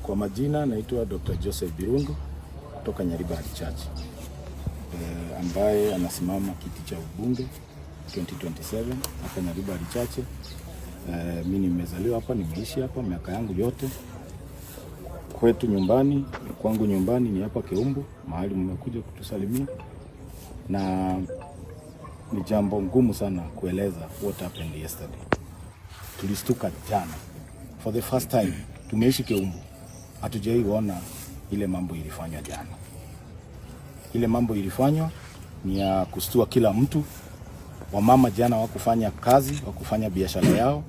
Kwa majina naitwa Dr. Joseph Birundu kutoka Nyaribari Church, ambaye anasimama kiti cha ubunge 2027 hapa Nyaribari Church. Mi nimezaliwa hapa, nimeishi hapa miaka yangu yote. Kwetu nyumbani, kwangu nyumbani ni hapa Keumbu, mahali mmekuja kutusalimia, na ni jambo ngumu sana kueleza what happened yesterday. Tulistuka jana for the first time, tumeishi Keumbu, hatujaiona ile mambo ilifanywa jana. Ile mambo ilifanywa ni ya kustua kila mtu. Wamama jana wakufanya kazi, wakufanya biashara yao.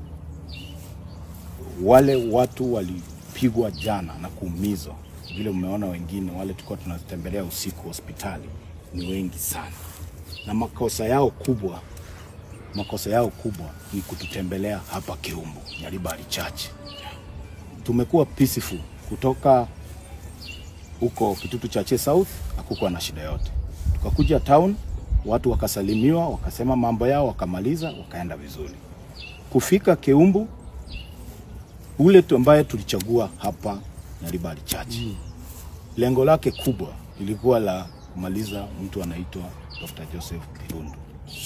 Wale watu walipigwa jana na kuumizwa, vile mmeona wengine wale tulikuwa tunatembelea usiku hospitali ni wengi sana, na makosa yao kubwa ni kututembelea hapa Keumbu Nyaribari Church. Tumekuwa peaceful kutoka huko Kitutu Chache South, hakukuwa na shida yote. Tukakuja town, watu wakasalimiwa, wakasema mambo yao, wakamaliza, wakaenda vizuri. Kufika Keumbu, ule tu ambaye tulichagua hapa Nyaribari Church, lengo lake kubwa ilikuwa la kumaliza mtu anaitwa Dr. Joseph Birundu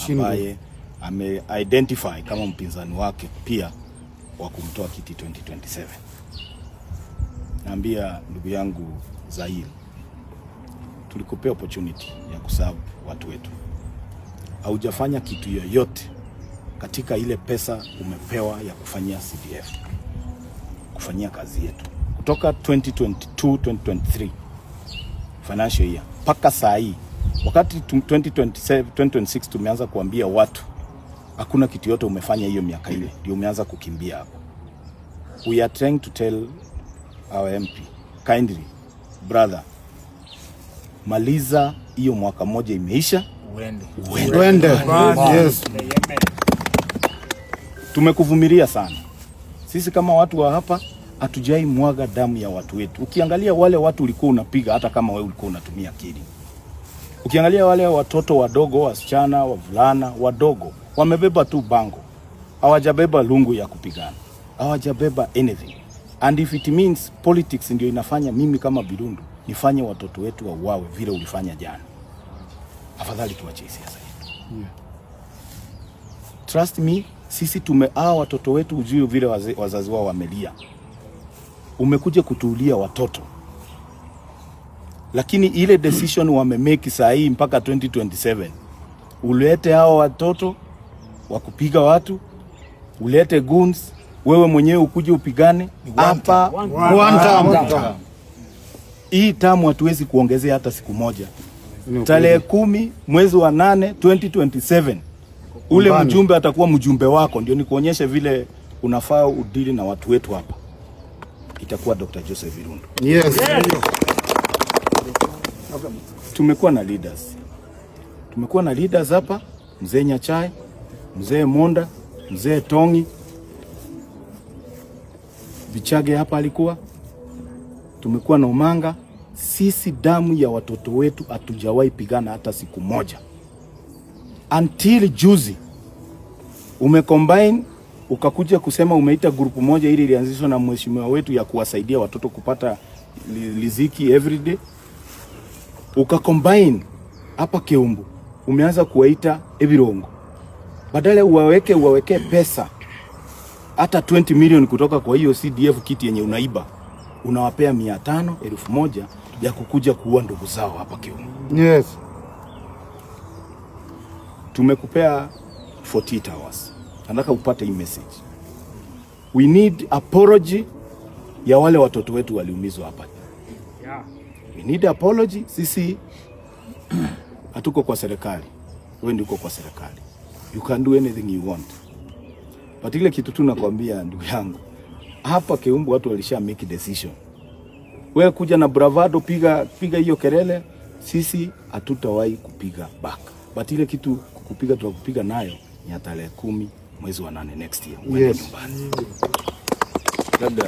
ambaye ame identify kama mpinzani wake pia wa kumtoa kiti 2027. Naambia ndugu yangu Zair, tulikupea opportunity ya kuserve watu wetu, haujafanya kitu yoyote katika ile pesa umepewa ya kufanyia CDF, kufanyia kazi yetu kutoka 2022 2023 financial year mpaka saa hii, wakati 2027 2026 tumeanza kuambia watu hakuna kitu yote umefanya hiyo miaka ile, ndio umeanza kukimbia hapo. We are trying to tell our MP kindly, brother, maliza hiyo mwaka moja imeisha, Uende. Uende. Uende. Yes. Tumekuvumilia sana sisi kama watu wa hapa, hatujai mwaga damu ya watu wetu. Ukiangalia wale watu ulikuwa unapiga, hata kama wewe ulikuwa unatumia akili, ukiangalia wale watoto wadogo, wasichana, wavulana wadogo, wamebeba tu bango, hawajabeba lungu ya kupigana, hawajabeba anything. And if it means politics ndio inafanya mimi kama Birundu nifanye watoto wetu wauawe vile ulifanya jana, afadhali tuache siasa yetu. Trust me, sisi tume hawa watoto wetu ujui vile wazazi wao wamelia. Umekuja kutuulia watoto, lakini ile decision wamemake saa hii mpaka 2027 ulete hao watoto wa kupiga watu, ulete goons, wewe mwenyewe ukuje upigane hapa. One term. Hii term hatuwezi kuongezea hata siku moja. Tarehe 10 mwezi wa 8 2027 ule Nyumbani. Mjumbe atakuwa mjumbe wako, ndio nikuonyeshe vile unafaa udeal na watu wetu hapa. Itakuwa Dr. Joseph Birundu. Tumekuwa na leaders, tumekuwa na leaders hapa, mzee Nyachai, mzee Monda, mzee Tongi, Bichage hapa alikuwa, tumekuwa na Umanga. Sisi damu ya watoto wetu hatujawahi pigana hata siku moja, until juzi umecombine ukakuja kusema umeita group moja ili ilianzishwa na mheshimiwa wetu ya kuwasaidia watoto kupata riziki everyday, ukacombine hapa Keumbu umeanza kuwaita ebirongo, badala uwaweke pesa hata 20 million kutoka kwa hiyo CDF kiti yenye unaiba, unawapea 500, 1000 ya kukuja kuua ndugu zao hapa Keumbu. Tumekupea 48 hours, nataka upate hii message. We need apology ya wale watoto wetu waliumizwa hapa. We need apology. Sisi hatuko kwa serikali, wewe ndio uko kwa serikali, you can do anything you want, but ile kitu tu nakwambia ndugu yangu, hapa Keumbu watu walisha make decision. Wewe kuja na bravado, piga piga hiyo kelele, sisi hatutawahi kupiga back, but ile kitu kukupiga tutakupiga nayo ni ya tarehe 10 mwezi wa 8 next year. Uende nyumbani. Labda